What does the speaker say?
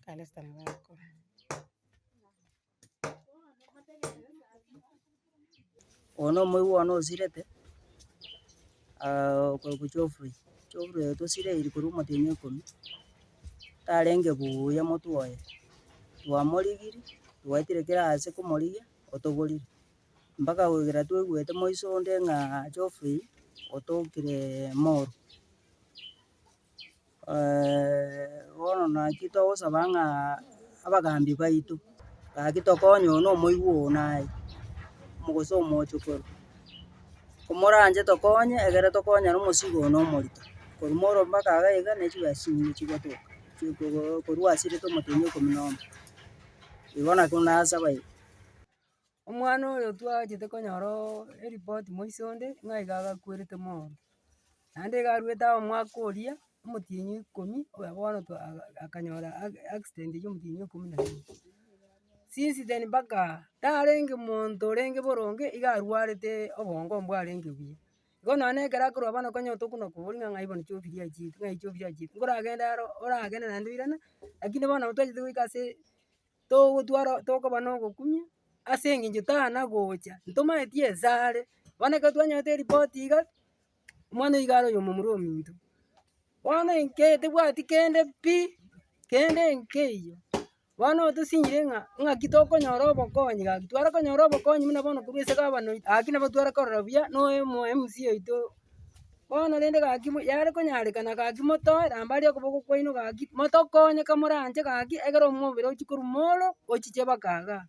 Kalesta nabo agokora. Oyo na omoigwa one osirete, okorokwa Geoffrey. Geoffrey oyo tosireiri korwa omotienyi o ikomi, tarenge buya motwe oye, twamorigirie, twaetire kera ase komorigia, otoborire. Mpaka goikera twaigwete moiso onde ng'a Geoffrey otokire moro. Bono naki togosaba ng'a abagambi baito, gaki tokonye oyo na omoigwa oo naye, gose omochokoro, komoranche tokonye egere tokonyane omosigo oyo na omorito, korwa moro mpaka iga iga ne chibesa chinyinge chigotoka, chikogo korwa asirete omotienyi o ikomi na omo. Igo naki nasaba igo. Omwana oyo twachete konyora eripoti moiso onde, ng'a iga agakwerete mono, naende iga arwete omwaka oria, omotienyi o ikomi, oyo bono twa akanyora accident eywo omotienyi o ikomi na rimo. Since then mpaka tarenge monto orenge boronge, iga arwarete obongo mbwarenge buya. Igo nonye na ekero akorwa bono konya tokona koboria ng'a ng'ai bono Geoffrey achiete, ng'ai Geoffrey achiete, nkoragende aro oragende naende oirane, lakini bono nabo twachete goika ase. Togotwara tokoba na ogokumia, ase eng'encho tana gocha, ntomaeti ase are, bono ekero twanyorete eripoti iga, omwana oyo iga are oyo omomura ominto. Bono inke tebwati kende pi, kende nkeiyo, bono otosinyire ng'a ng'aki tokonyora obokonyi gaki, tware konyora obokonyi buna bono korwa ase gavana oito, gaki nabo tware korora buya na omo mca oito. Bono rende gaki yare konyarekana gaki motoe ramba aria okoboko kwaino gaki, motokonye kamoranche gaki ekero omobere ochia korwa moro, ochiche mpaka igaa.